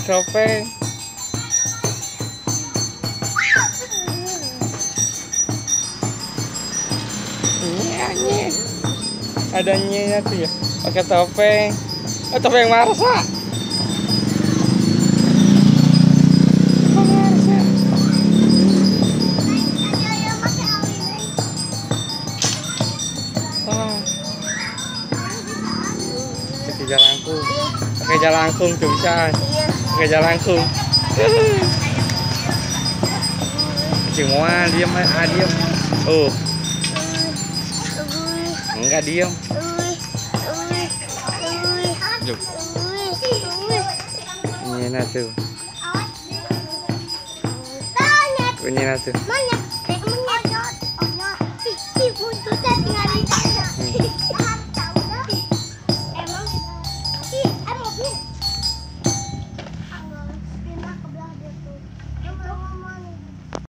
Topeng. Nyanyi. Ada nyinya tuh ya. Pakai topeng. Oh, topeng Marsa. Pakai jalangkung. Pakai jalangkung tuh bisa. Pakai jalangkung. Semua diam, diam. Oh. Enggak diam. Yuk. Ini tuh. Ini tuh. Emang